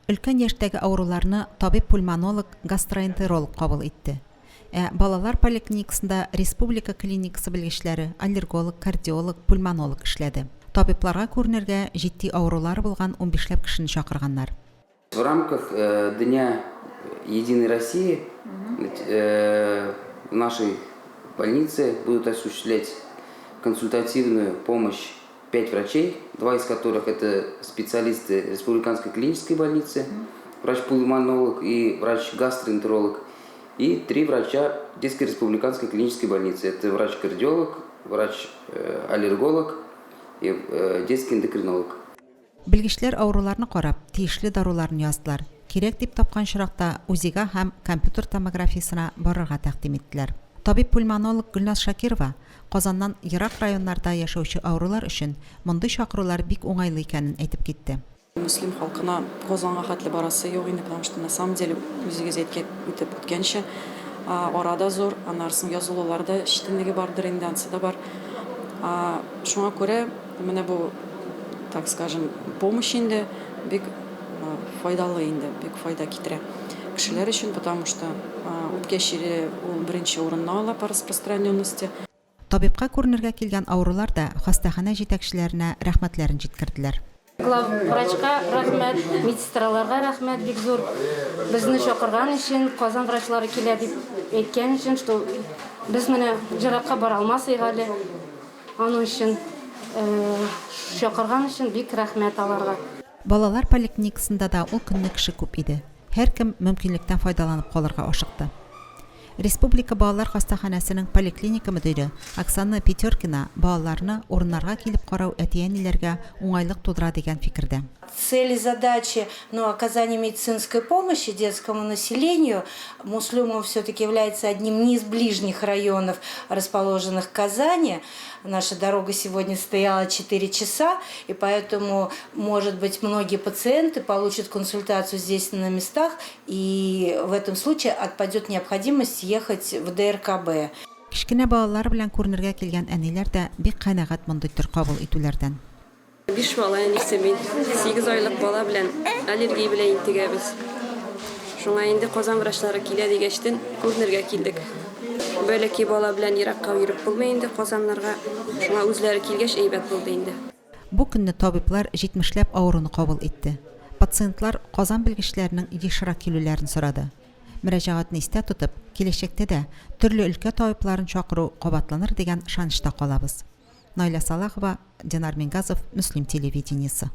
Өлкән яшьтәге авыруларны табиб-пульмонолог, гастроэнтеролог кабул итте. Ә балалар поликлиникасында республика клиникасы белгечләре, аллерголог, кардиолог, пульмонолог эшләде. Табибларга күренергә җитди авырулары булган унбишләп кешене чакырганнар. В рамках Дня Единой России в нашей больнице будут осуществлять консультативную помощь пять врачей, два из которых это специалисты Республиканской клинической больницы, врач-пульмонолог и врач-гастроэнтеролог, и три врача Детской республиканской клинической больницы. Это врач-кардиолог, врач-аллерголог и детский эндокринолог. Белгечләр авыруларны карап, тиешле даруларын яздылар, кирәк дип тапкан очракта УЗИга һәм компьютер томографиясенә барырга тәкъдим иттеләр. Табиб-пульмонолог Гөлназ Шакирова Казаннан ерак районнарда яшәүче авырулар өчен мондый чакырулар бик уңайлы икәнен әйтеп китте. Мөслим халкына Казанга хәтле барасы юк инде, потому что на самом деле, үзегез әйткән, үтеп үткәнчә, ара да зур, аннары соң язылулар да читенлеге бардыр инде, ансы да бар. Шуңа күрә менә бу, так скажем, помощь инде бик файдалы инде, бик файда китерә кешеләр өчен, потому что үпкә чире ул беренче урынны ала по распространенности. Табибка күренергә килгән авырулар да хастаханә җитәкчеләренә рәхмәтләрен җиткерделәр. Главврачка рәхмәт, медсестраларга рәхмәт бик зур, безне чакырган өчен, Казан врачлары килә дип әйткән өчен, что без менә еракка бара алмас идек әле, аның өчен чакырган өчен бик рәхмәт аларга. Балалар поликлиникасында да ул көнне кеше күп иде. Һәркем мөмкинлектән файдаланып калырга ашыкты. Республика балалар хастаханәсенең поликлиника мөдире Оксана Питеркина балаларны урыннарга килеп карау әти-әниләргә уңайлык тудыра дигән фикердә. Цели, задачи, ну, оказания медицинской помощи детскому населению. Муслюмово все-таки является одним не из ближних районов, расположенных в Казани. Наша дорога сегодня стояла 4 часа, и поэтому, может быть, многие пациенты получат консультацию здесь на местах, и в этом случае отпадет необходимость ехать в ДРКБ. Кечкенә балалары белән күренергә килгән әниләр дә бик канәгать мондый төр кабул итүләрдән. Биш бала әнисе мин. Сигез айлык бала белән аллергия белән интегәбез. Шуңа инде Казан врачлары килә дигәчтен, күренергә килдек. Бәләкәй бала белән еракка йөреп булмый инде Казаннарга. Шуңа үзләре килгәч әйбәт булды инде. Бу көнне табиблар җитмешләп авыруны кабул итте. Пациентлар Казан белгечләренең ешрак килүләрен сорады. Мөрәҗәгатьне истә тотып, киләчәктә дә төрле өлкә табибларын чакыру кабатланыр дигән ышанычта калабыз. Наилә Салахова, Динар Мингазов, Мөслим телевидениесе.